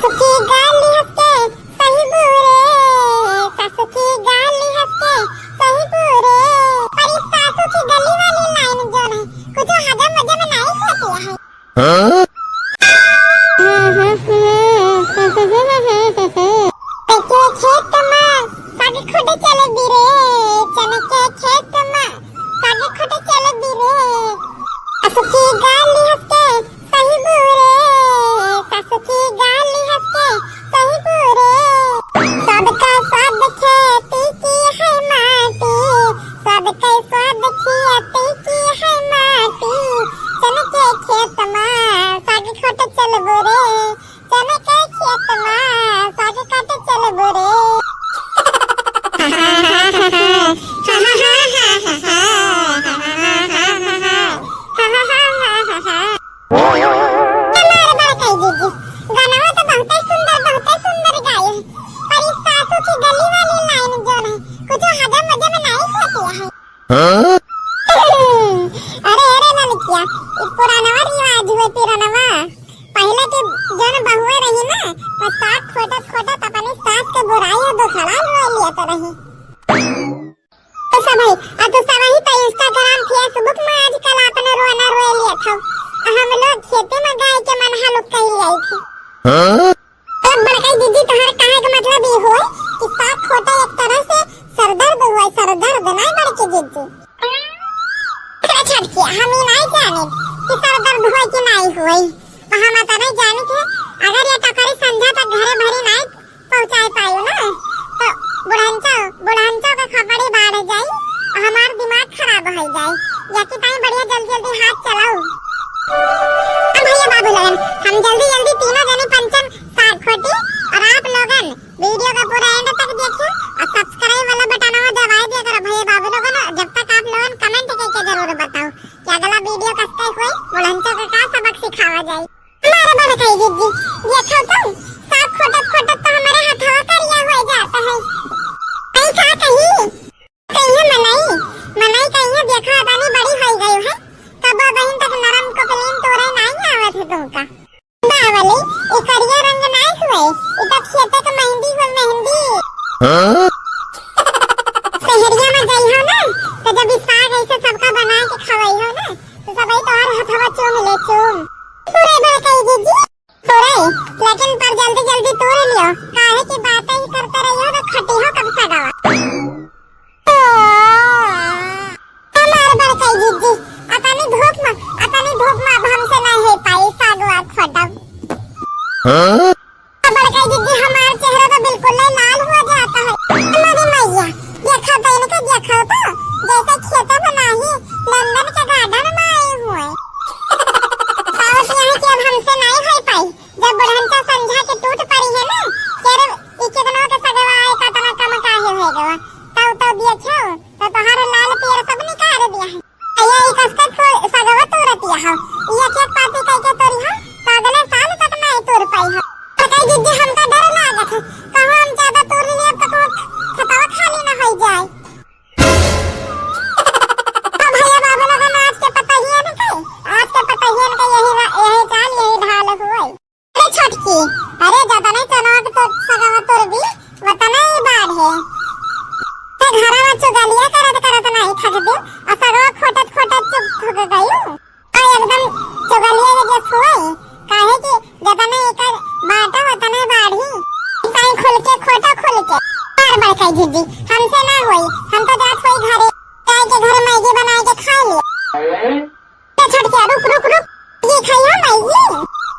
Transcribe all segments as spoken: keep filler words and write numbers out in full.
की गाली हंस के सही बुरे, सासू की गाली हंस के सही बुरे। पर इस सासू की गली वाली लाइन जो है, कुछ हजम वजम नहीं होती है। हाँ? के खेत में साग खोटे चले बिरे, चने के खेत में साग खोटे चले बिरे। सासू की गाली हंस के सही बुरे, सासू की गाली हंस के सही बुरे। सबका स्वाद खेती की है माटी, सबका स्वाद खेती की है माटी। चने के खेत में साग खोटे चल बुरे, चने के खेत में साग काटे चल बुरे। हमार बड़काई दीदी, गनवा तो बहुते सुंदर, बहुते सुंदर गाई है, पर इस सासू की गली वाली लाइन जो है, कुछ हजम वजम नहीं होती है। हाँ? अरे, अरे ललकिया, ई पुरानवा रिवाज हुए, पुरानवा। पहिले के जौन बहुए रही ना, वो साग खोटत खोटत अपनी सास के बुराई और दुखड़ा रोए लियत रही। तो सब है, आ तू सब ही तो Instagram, Facebook में आजकल अपने रोना रोए लियत हो। आ हम लोग खेते में गाय के मन हलुक कही आई थी। हाँ? तो बड़काई दीदी, तोहर कहे के मतलब ई होय कि साग खोटा एक तरह से सरदर्द होय, सरदर्द, नाय बड़की दीदी? अरे छोटकी, हम ई नाय जानित कि सरदर्द होय कि नाय होय। हम अतने जानित है, अगर ये टकरी संझा तक घरे भरी नाय पहुँचाए पायो ना, तो बुढ़ंचा, बुढ़ंचा के खपड़ी बाढ़ जाई, हमार दिमाग खराब हो जाई। या कि ताई बढ़िया जल्दी जल्दी हाथ चलाओ। अब भैया बाबू लगन, हम जल्दी जल्दी तीनों जने पंचन साग खोटी और आप लोगन video का पूरा end तक देखियो और subscribe वाला बटनवा दबाए दिया करो भैया बाबू लोगन। जब तक आप लोगन comment करके जरूर बताओ कि अगला video कस्ते होई, बुढ़ंचा का का सबक सिखावा जाई। हमारे बड़काई दीदी, देखो तो, साग खोटत खोटत तो हमारे हथवा करिया हो जाता है। कहीं का कहीं कहिए मनई, मनई कहिए देखा तानी बड़ी होई गई है, तब बहिन तक नरम कपलीन तोरे नाई आवत है तुमका। बावली, ई करिया रंग नाई हुए, ई तो खेते के मेहंदी हुए, मेहंदी। हाँ? शहरिया में गई हो ना, तो जब ई साग ऐसे सबका बना के खवाई हो ना, तो सबई तोहर हथवा चूम ले, चूम। पूरे बड़काई दीदी। तोरे, लेकिन पर जल्दी जल्दी तोड़ लियो, काहे कि बातें ही करते रहियो तो खटी हो कब सगवा। तो हमार बड़काई दीदी, अतनी धूप में, अतनी धूप में अब हमसे नहीं हो पाई सागवा खोटब। हाँ? तो बड़काई दीदी, हमार चेहरा तो बिल्कुल ही लाल हुआ जाता है। हमारी मैया, देखा तो इनके, देखा तो, जैसे खेतों में नहीं, लंदन के garden में आए हुए। साउथ यहाँ की अब हमसे नहीं हो पाई। जब बुढ़ंचा संझा के टूट पड़ी है ना, कि अरे, ई कितनों के सगवा आए, कतना कम काहे हो गवा, तब तो दिए छो, तो तोहार लाल पियर सब निकाल दिया है। अये, ई कसके तो सगवा तोड़ दिया हो, ई एक एक पाती कह के तोड़ी हो, तो अगले साल तक नहीं तोड़ पाई हो। तो कही, "दीदी, हमका डर लागत है, कहूँ हम ज्यादा तोड़ लिए, तो कहूँ खेतवा खाली ना हो जाए।" तो भैया बाबू लोगन, आज के पतहियन के, आज के पतहियन के यही रा-, यही चाल, यही ढाल हुए। अरे छोटकी, अरे जतने चनवा के तो सगवा तोड़बी, वतने ही बाढ़ है। ते घरवा चुगलिया करत करत नहीं थकबी, आ सगवा खोटत खोटत चुप थक गयू। आ एकदम चुगलिया के जस हुए, काहे कि जतने एकर बाटा वतने बाढ़ी। ताई खुल के खोटा खुल के। बार बार कह दीदी, हमसे ना होई, हम तो जात होई घरे, जाए के घर मैगी बनाए के खा लिया। ए छोटकिया, रुक, रुक, रुक। ये खाइयो मैगी।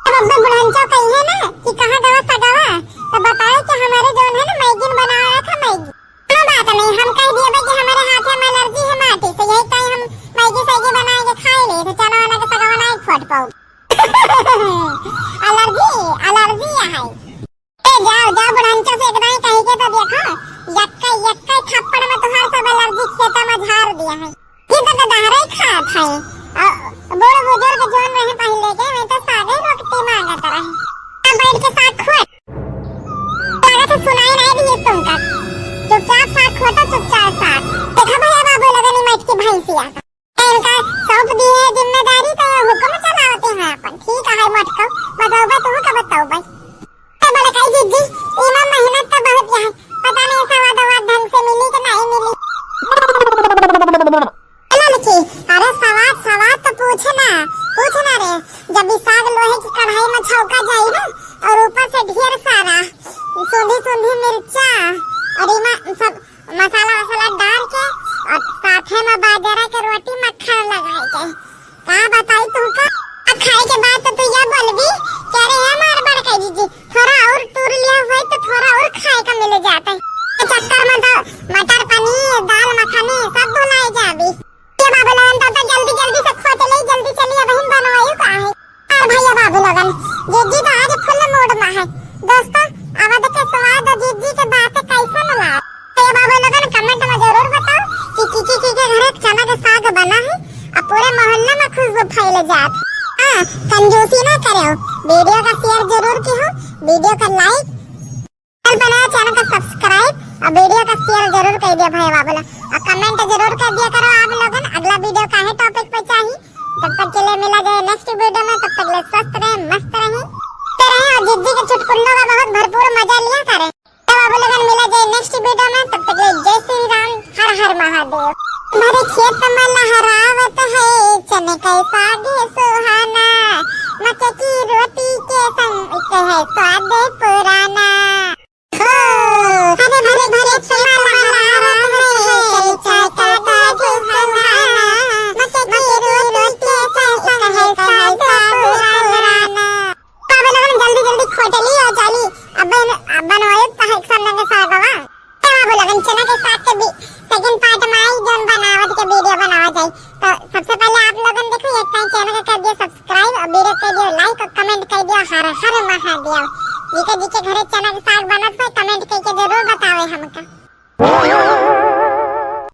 अब अब्बे बुढ़ंचो कहिए ना कि कहाँ गवा सगवा, तो बताए कि हमारे जौन है ना मैगी बनावा था मैगी। कोनो बात नहीं, हम कह दिए कि हमारे हाथ में allergy है माटी से, यही कहीं हम मैगी सैगी बनाए के खाए ले, तो चना वना के सगवा नहीं खोट पाओ। Allergy, allergy है। ए, जाओ, जाओ, बुढ़ंचा से एक दाई कही के तो देखो, यक्का, यक्का थप्पड़ में तोहार सब allergy खेता में झाड़ दिया है। ये तो गदहरे खात है। आ, बूढ़ बुजुर्ग जोन रहे पहले के, वे तो सागे रोकते मांगत रहे। अब बैठ के साग खोट। लागत है सुनाई नहीं दिए तुमका। चुपचाप साग खोटो, चुपचाप साग। देखो भैया बाबू लगनी मटकी भैंसिया। इनका सौंप दी है जिम्मेदारी, तो ये हुक्म चलावते हैं अपन। ठीक है, मटको, बतौबे तू का बतौबे। तो like, channel बनाया, channel का subscribe और video का share जरूर कर दिया भाई बाबू लोग, और comment जरूर कर दिया करो आप लोगन अगला video काहे topic पे चाही। तब तक के लिए मिला जाए next video में, तब तक के लिए स्वस्थ रहे, मस्त रहे, तो रहे और जिज्जी के चुटकुल्लों का बहुत भरपूर मजा लिया करें। तो बाबू लोगन मिला जाए next video में, तब तक के लिए जय श्री राम, हर हर महादेव। भरे खेत में लहरावत है चने का साग है सुहाना, मक्के की रोटी के संग एक है स्वाद पुराना। हो, हरे भरे खेत में लहरावत है चने का साग है सुहाना, मक्के की रोटी के संग एक है स्वाद पुराना। बाबू लोगन जल्दी जल्दी खोटली और जाली, अब बन-, अब बनवाए तो है एक सामने के सागवा। तो बाबू लोगन चना के साग के भी second part में आई, जौन बनावत के video बनावा जाई। तो सबसे पहले आप लोगन देखो, एक time channel का कर दिया subscribe और video कर दिया like और comment कर दिया हर हर महादेव। जीके जीके घरे चना के साग बनत हो, comment करके जरूर बतावे हमका।